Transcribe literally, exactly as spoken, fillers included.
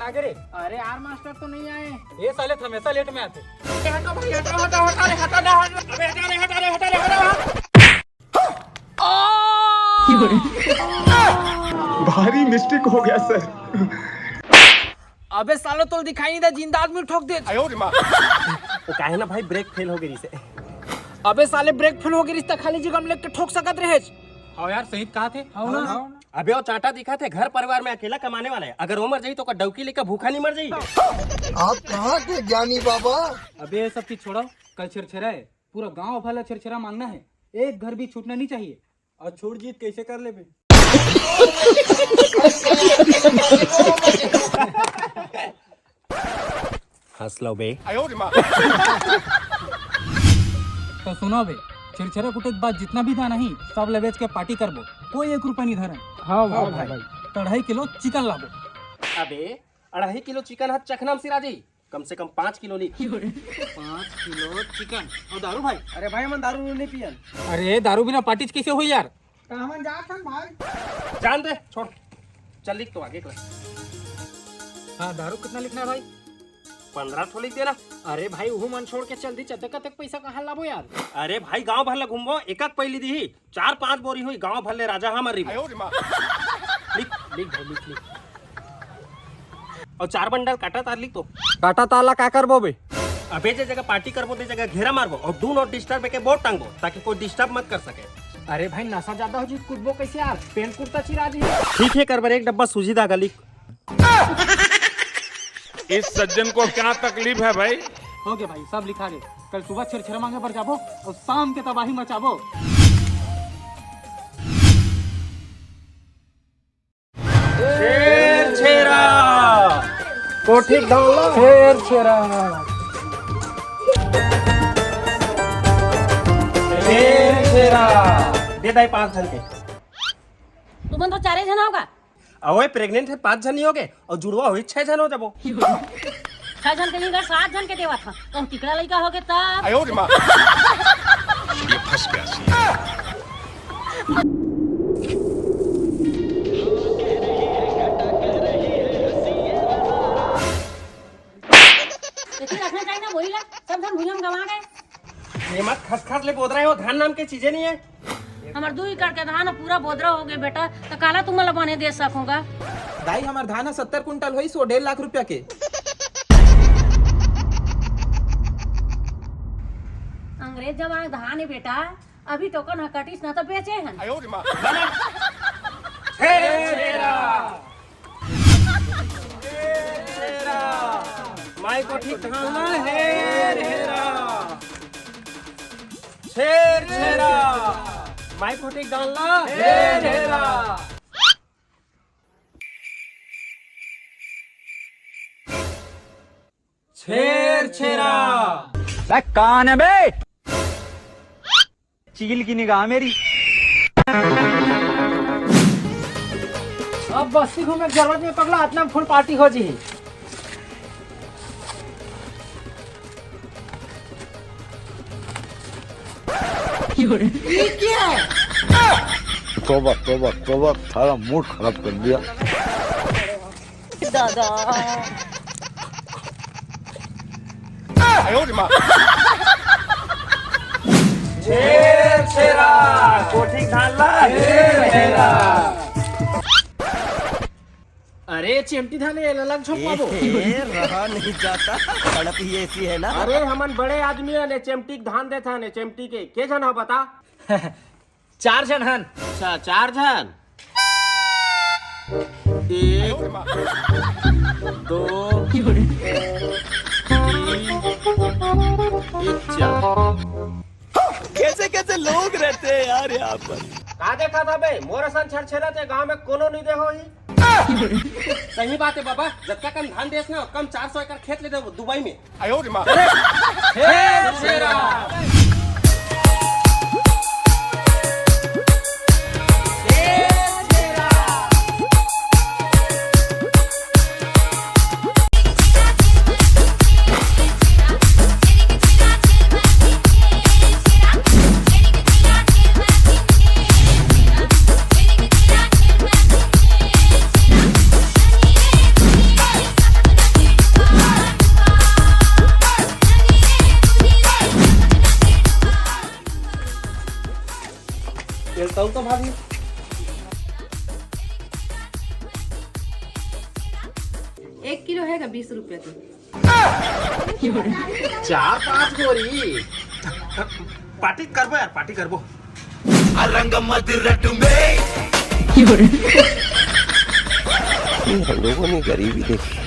आगे रे। अरे यार, मास्टर तो नहीं आए। ये साले तो हमेशा लेट में आते। हटो भाई, हटो, हटो, हटो रे, हटो ना, हटो। अबे हटा रे, हटा रे, हटा रे, हटो। भारी मिस्टेक हो गया सर। अबे सालो, तोल दिखाई नहीं दा, जिंदा आदमी ठोक दे। वो काहे ना भाई, ब्रेक फेल हो गई से। अबे साले, ब्रेक फेल हो गई रिश्ता खाली जगह में लेके ठोक सकत रहे। हाँ यार, सही कहा थे। हाँ ना। अबे वो चाटा दिखा थे, घर परिवार में अकेला कमाने वाला है, अगर वो मर जाई तो का डौकी लेकर भूखा नहीं मर जाई? आप कहाँ थे ज्ञानी बाबा? अबे ये सब चीज छोड़ो, कल छेरछेरा है, पूरा गांव भर ला छेरछेरा मांगना है, एक घर भी छूटना नहीं चाहिए। और छूट जीत कैसे कर लेबे? हंस लो बे। तो सुनो बे, छेरछेरा कुटे के बाद जितना भी दाना ही, सब ला बेच के पार्टी करबो, कोई एक रुपया नहीं धरन। हाँ भाई। तो अढ़ाई किलो चिकन लाबो। अबे, अढ़ाई किलो चिकन हा चखना म सिरा जी, कम से कम पाँच किलो ली। पाँच किलो चिकन। और दारू भाई? अरे भाई, हम दारू नहीं पियन। अरे, दारू बिना पार्टी कैसे हुई यार? तो हमन जात हन भाई। जान दे, छोड़। चल लिख तो आगे क्लास। हाँ, दारू कितना लिखना है भाई? पन्द्रह ठो लिख देना। अरे भाई, वो मन छोड़ के चल दी, चतक कतक पैसा कहाँ लाबो यार? अरे भाई, गांव भर ला घूमबो, एकक पैली दी, चार पांच बोरी हुई, गांव भर ले राजा हमर रिबो। लिख, लिख भाई, लिख, लिख। और चार बंडल काटा तार लिख तो। काटा तार ला का करबो बे? अबे जे जगह पार्टी करबो, ते जगह घेरा मारबो और डू नॉट डिस्टर्ब के बोर्ड टांगबो, ताकि कोई डिस्टर्ब मत कर सके। अरे भाई, नशा ज्यादा हो जी, कूदबो कैसे यार? पेंट कुर्ता चिरा जी। ठीक है, करबर एक डब्बा सूजी धागा लिख। इस सज्जन को क्या तकलीफ है भाई? हो गया भाई, सब लिखा गया। कल सुबह छेरछेरा मांगे बर जाबो और शाम के तबाही मचाबो। छेरछेरा। कोठी डालो। छेरछेरा। छेरछेरा। दे दाई पाँच झन के। तुमन तो चारे झन होगा। अवय प्रेग्नेंट है, पाँच झन ही होगे और जुड़वा होई छह झन हो जाबो। छह झन के नहीं, सात झन के देवत ह। तुम तिकड़ा लइका होगे तब। ये फंस गया सी। इतनी रखना चाहिए ना बोरी ला, सब धन भुइयां में गवा गए। ये मत खसखस ले बोद रहे हो, धान नाम के चीजें नहीं है। हमार दू एकड़ के धान पूरा बोदरा हो गए बेटा, तो काला तुम ला बने दे सकूंगा। दाई, हमार धान ह सत्तर कुंटल होई, सो डेढ़ लाख रुपया के। अंग्रेज जमाना धान है बेटा, अभी टोकन ह कटिस ना तो बेचे हन। हे शेरा। हे शेरा। माई कोठी धान ला, हे शेरा। छेरछेरा। माई कोठी धान ला, हे शेरा। छेरछेरा। बे, कौन है बे? चील की निगाह मेरी। अब बस्ती घूमे के जरूरत नहीं पगला, अतना फुल पार्टी हो जी। ये क्या है? तोबा, तोबा, तोबा, सारा मूड खराब कर दिया। दादा। छेरछेरा, कोठी धान ला, छेरछेरा। अरे चेमटी धान, ये ललक झोंक पाबो। ए, रहा नहीं जाता, तड़प ही ऐसी है ना। अरे हमन बड़े आदमी हन, चेमटी के धान देथन, चेमटी के, के झन हो बता? चार झन हन। अच्छा, चार झन। एक, दो, तीन, एक, चार। कैसे कैसे लोग रहते हैं यार यहाँ पर। का देखा था बे? मोर असन छेरछेरा ते गांव में कोनो नहीं दे होही। सही बात है बाबा, जतका कम धान देस ना, कम चार सौ एकड़ खेत ले दे दुबई में। तौल तो भाभी। एक किलो हे का बीस रुपया के? चार पांच बोरी। पार्टी करबो यार, पार्टी करबो। रंग मत रट में। हम लोगों ने गरीबी देखी।